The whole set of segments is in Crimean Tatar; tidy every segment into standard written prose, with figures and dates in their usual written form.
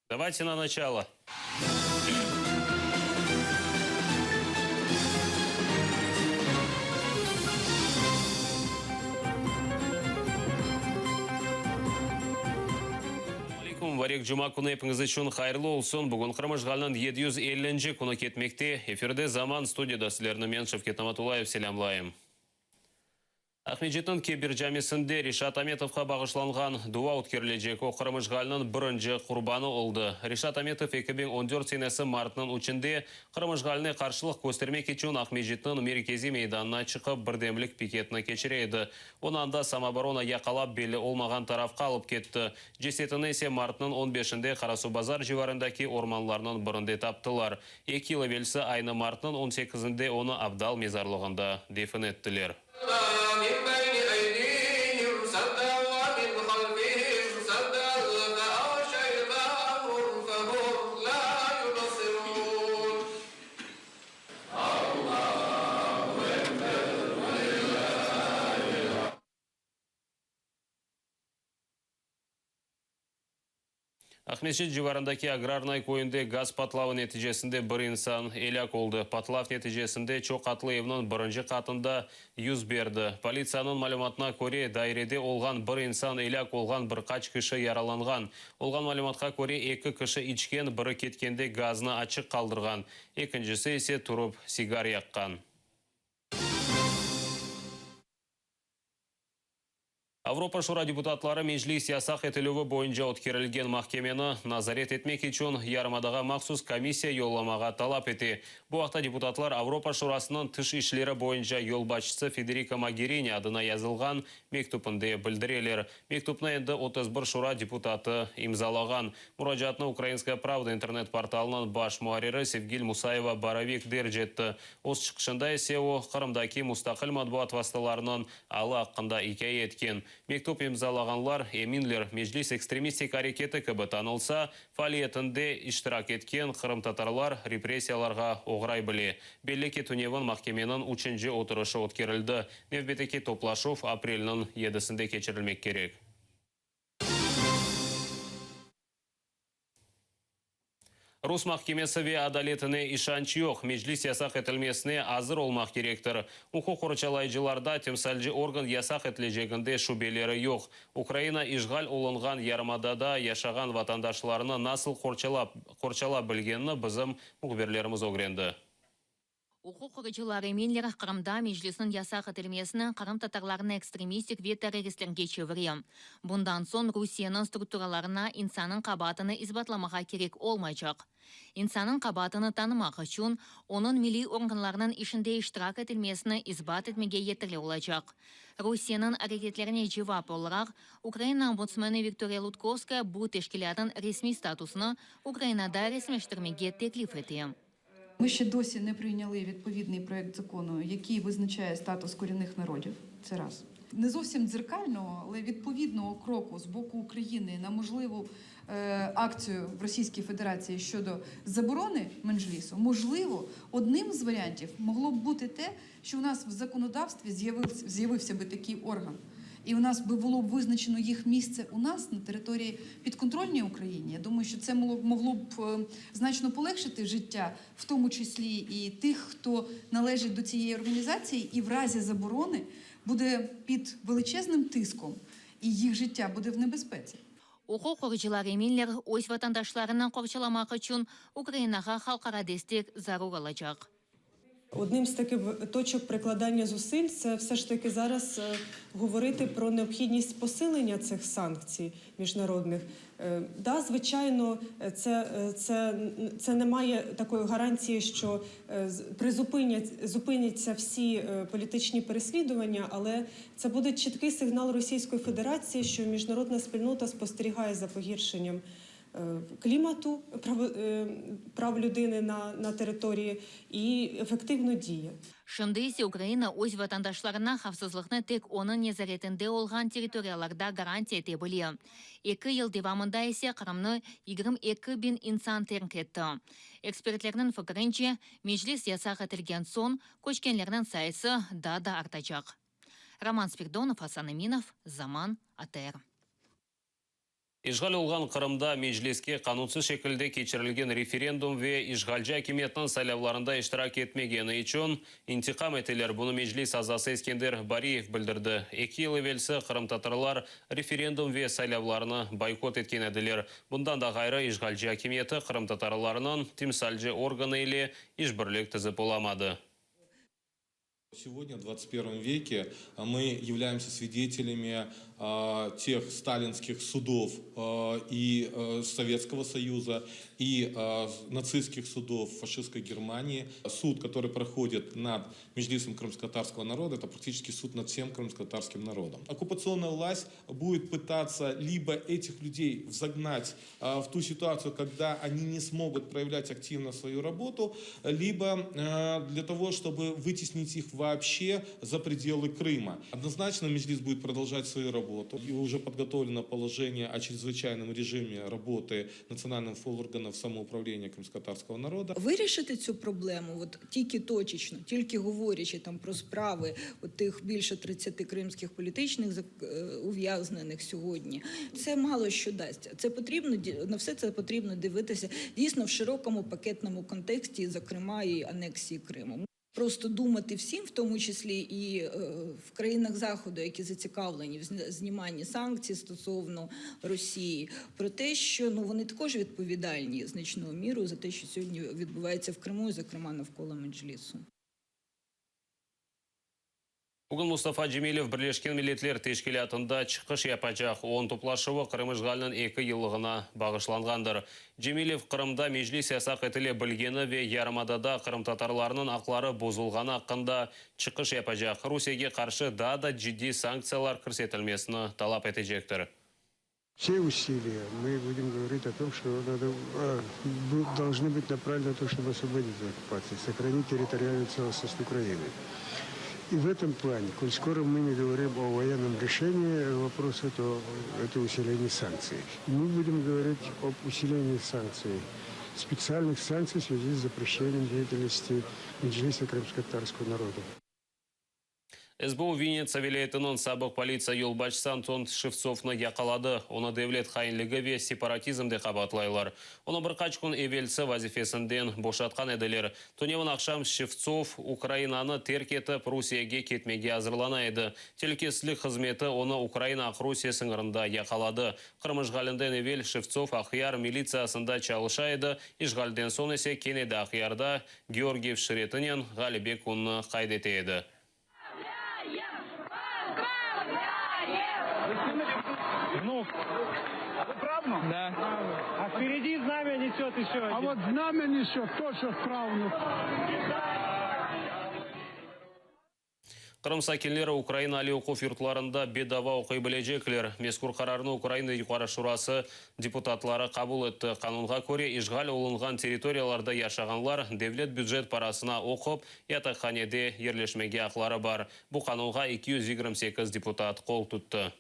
Давайте на начало. Aleyküm, mubarek cuma künü epiñiz içün hayırlı olsun. Bugün Qırım işğaliniñ 750-nci künü ketmekte. Efirde Zaman, studiyada sizlerni men, Şevket Namatullayev, selâmlayım. Aqmescitniñ Kebir camisinde Reşat Ametovqa bağışlanğan dua ötkerilecek. O, Qırım işğaliniñ birinci qurbanı oldı. Reşat Ametov 2014 senesi martnıñ üçünde Qırım işğaline qarşılıq köstermek içün Aqmescitniñ merkeziy meydanına çıqıp birdemlik piketini keçire edi. Onı anda samooborona yaqalap belli olmağan tarafqa alıp ketti. Cesetini ise martnıñ on beşinde Qarasuvbazar civarındaki ormanlarnıñ birinde taptılar. Eki yıl evelsi aynı martnıñ on sekizinde onı Abdal mezarlığında defin ettiler. Aqmescit civarındaki Agrarnaya köyünde gaz patlavı neticesinde bir insan elâk oldı. Patlav neticesinde çoq qatlı evniñ birinci qatında yüz berdi. Politsiyanıñ malümatına köre, dairede olğan bir insan elâk olğan, bir qaç kişi yaralanğan. Olğan malümatqa köre, eki kişi içken, biri ketkende gaznı açıq qaldırğan, ekincisi ise turıp sigar yaqqan. Avropa Şura deputatları Meclis yasaq etilüvi boyunca ötkerilgen mahkemeni nazaret etmek içün yarımadağa mahsus komissiya yollamağa talap ete. Bu aqta deputatlar Avropa Şurasınıñ tış işleri boyunca yolbaşçısı Federika Mogerini adına yazılğan mektüpinde bildireler. Mektüpni endi 31 şura deputatı imzalağan. Muracaatnı Ukrainskaya pravda internet-portalınıñ baş muarriri Sevgil Musayeva-Borovik derc etti. Öz çıqışında ise o, Qırımdaki mustaqil matbuat vastalarınıñ alı aqqında ikâye etken. Mektüp imzalağanlar eminler, Meclis ekstremistik areketi kibi tanılsa, faaliyetinde iştirak etken qırımtatarlar repressiyalarğa oğray bile. Belli ki, tünevin mahkemeniñ üçünci oturışı ötkerildi. Nevbetteki toplaşuv aprelniñ yedisinde keçirilmek kerek. Rus mahkemesi ve adaletine işanç yoq, Meclis yasaq etilmesine azır olmaq kerektir. Uquq qorçalayıcılarda temsalci organ yasaq etileceginde şübeleri yoq. Ukraina işğal olunğan yarımadada yaşağan vatandaşlarını nasıl qorçalap qorçalap bilgenini bizim mühbirlerimiz ögrendi. Uquq qoruyıcılar eminler, Qırımda Meclisniñ yasaq etilmesini qırımtatarlarnı ekstremistik ve terroristlerge çevire. Bundan soñ Rusiyeniñ strukturalarına insannıñ qabaatını isbatlamağa kerek olmaycaq. İnsannıñ qabaatını tanımaq içün onıñ milliy organlarnıñ işinde iştirak etilmesini isbat etmege yeterli olacaq. Rusiyeniñ areketlerine cevap olaraq Ukraina ombudsmeni Viktoriya Lutkovskaya bu teşkilâtnıñ resmiy statusını Ukrainada resmileştirmege teklif ete. Mı şçe dosi ne prıyняli відповідний проєкт закону, який визначає статус корінних народів. Це раз. Не зовсім дзеркального, але відповідного кроку з боку України на можливу акцію в Російській Федерації щодо заборони Менжлісу, можливо, одним з варіантів могло б бути те, що у нас в законодавстві з'явився би такий орган. І у нас би було б визначено їх місце у нас на території підконтрольній Україні. Я думаю, що це могло б значно полегшити життя, в тому числі і тих, хто належить до цієї організації, і в разі заборони буде під величезним тиском, і їх життя буде в небезпеці. Uquq qoruyıcılar eminler, öz vatandaşlarını qorçalamaq içün Ukrainağa halqara destek zarur olacaq. Одним з таких точок прикладання зусиль це все ж таки зараз говорити про необхідність посилення цих санкцій міжнародних. Да, звичайно, це, це, це не має такої гарантії, що призупинять, зупиняться всі політичні переслідування, але це буде чіткий сигнал Російської Федерації, що міжнародна спільнота спостерігає за погіршенням клімату прав людини на території і ефективно діє. Şimdi ise Ukraina öz vatandaşlarına havfsızlıqnı tek onıñ nezaretinde olğan territoriyalarda garantiya ete bile. Eki yıl devamında ise Qırımnı 22 biñ insan terk etti. Ekspertlerniñ fikirince, Meclis yasaq etilgen soñ köçkenlerniñ sayısı daa da artacaq. Roman Spiridonov, Asan Eminov, Zaman, ATR. İşğal olğan Qırımda Mecliske qanunsız şekilde keçirilgen referendum ve işğalci akimiyetniñ saylavlarında iştirak etmegeni içün intiqam eteler. Bunı Meclis azası Eskender Bariyev bildirdi. Eki yıl evelsi qırımtatarlar referendum ve saylavlarnı boykot etken ediler. Bundan da ğayrı, işğalci akimiyeti qırımtatarlarnıñ timsalci organı ile işbirlik tizip olamadı. Сегодня, в 21 веке, мы являемся свидетелями тех сталинских судов и Советского Союза, и нацистских судов фашистской Германии. Суд, который проходит над Меджлисом крымско-татарского народа, это практически суд над всем крымско-татарским народом. Оккупационная власть будет пытаться либо этих людей загнать в ту ситуацию, когда они не смогут проявлять активно свою работу, либо для того, чтобы вытеснить их вообще за пределы Крыма. Однозначно Меджлис будет продолжать свою работу. И уже подготовлено положение о чрезвычайном режиме работы национальных органов самоуправления крымско-татарского народа. Вирішити цю проблему, от тільки точечно, тільки говорячи там про справи от тих більше 30 кримських політичних ув'язнених сьогодні, це мало що дасть. Це потрібно на все це потрібно дивитися дійсно в широкому пакетному контексті, зокрема і анексії Криму. Просто думати всім, в тому числі і в країнах Заходу, які зацікавлені в зніманні санкцій стосовно Росії, про те, що ну вони також відповідальні значною мірою за те, що сьогодні відбувається в Криму, і, зокрема навколо Меджлісу. Bugün Mustafa Cemilev Birleşken Milletler Teşkilâtında çıqış yapacaq. OON toplaşuvı Qırım işğaliniñ eki yıllığına bağışlanğandır. Cemilev Qırımda Meclis yasaq etile bilgeni ve yarımadada qırımtatarlarnıñ aqları bozulğanı aqqında çıqış yapacaq. Rusiyege qarşı daa da ciddiy sanktsiyalar kirsetilmesini talap etecektir. Все усилия мы будем говорить о том, что надо, должны быть направлены на то, чтобы освободить от оккупации, сохранить территориальную целостность Украины. И в этом плане, коль скоро мы не говорим о военном решении вопроса, то это усиление санкций. И мы будем говорить об усилении санкций, специальных санкций в связи с запрещением деятельности Меджлиса крымско-татарского народа. SBU Vinnitsa vilâyetiniñ sabıq politsiya yolbaşçısı Anton Şevtsovnı yaqaladı. Onı devlet hainligi ve separatizmde qabaatlaylar. Onı bir qaç kün evelsi vazifesinden boşatqan ediler. Tünevin aqşam Şevtsov Ukrainanı terk etip Rusiyege ketmege azırlana edi. Telükesizlik hızmeti onı Ukraina-Aqrusiye sıñırında yaqaladı. Qırım işğalinden evel Şevtsov Aqyar militsiyasında çalışa edi, işğalden soñ ise kene de Aqyarda Georgiyev şeritinen Ğalebe kününi qayd ete edi. Внук. Правнук? Да. А впереди знамя несет еще один. А вот знамя несет тоже правнук. Qırım sakinleri Ukraina aliy oquv yurtlarında bedava oquy bilecekler. Mezkür qararnı Ukraina Yuqarı Şurası deputatları qabul etti. Qanunğa köre, işğal olunğan territoriyalarda yaşağanlar devlet bücet parasına oqup, yataqhanede yerleşmege aqları bar. Bu qanunğa 228 deputat qol tuttı.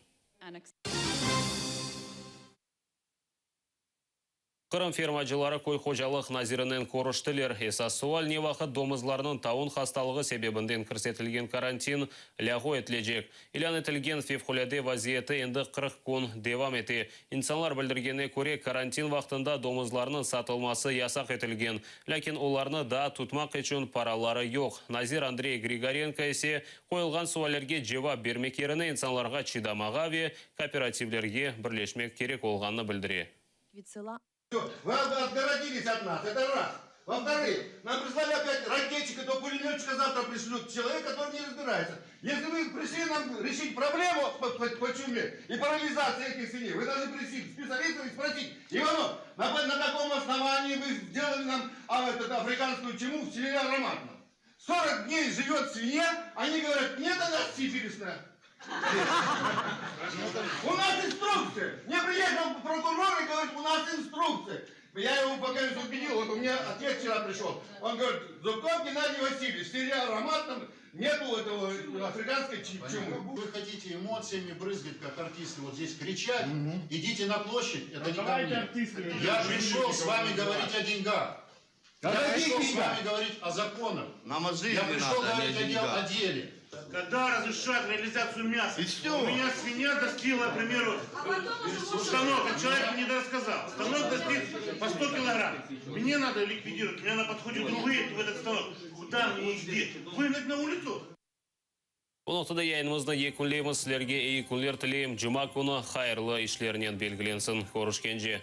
Qırım fermacıları köy hocalıq nazirinen körüştiler. Esas sual ne vaqıt domuzlarnıñ taun hastalığı sebebinden kirsetilgen karantin lâğu etilecek. İlân etilgen fevqulâde vaziyeti endi 40 kün devam ete. İnsanlar bildirgenine köre, karantin vaqtında domuzlarnıñ satılması yasaq etilgen. Lâkin olarnı daa tutmaq içün paraları yoq. Nazir Andrey Grigorenko ise qoyulğan suallerge cevap bermek yerine insanlarğa çıdamağa ve kooperativlerge birleşmek kerek olğanını bildire. Вы отгородились от нас, это раз. Во-вторых, нам прислали опять ракетчика, то пулеметчика завтра пришлют, человек, который не разбирается. Если вы пришли нам решить проблему по чуме и парализации этих свиней, вы должны прийти к специалистам и спросить, Иванов, на каком основании вы сделали нам этот, африканскую чуму в селе Ароматном? 40 дней живет свинья, они говорят, нет, она сифилисная. У нас инструкция. Мне приехал прокурор и говорит, у нас инструкция. Я его пока не убедил, вот у меня ответ вчера пришел. Он говорит, Зубков Геннадий Васильевич, в селе Ароматном нету этого африканской чумы. Вы хотите эмоциями брызгать, как артисты, вот здесь кричать, идите на площадь, это не ко мне. Я пришел с вами говорить о деньгах. Я На пришел каких с вами деньгах? говорить о законах. Нам о жизни Я пришел надо, а не о говорить о, дел- деньгах. о деле. Когда разрешат реализацию мяса? И всё. У меня свинья достигла, к примеру, станок, а человек мне не рассказал. Станок достиг по 100 килограмм. Мне надо ликвидировать, у меня на подходе другие в этот станок. Куда мне и где? Выгнать на улицу? Bu noqtada yayınımıznı yekünleymiz. Sizlerge eyi künler tileyim. Cuma künü hayırlı işlernen belgilensin. Körüşkence.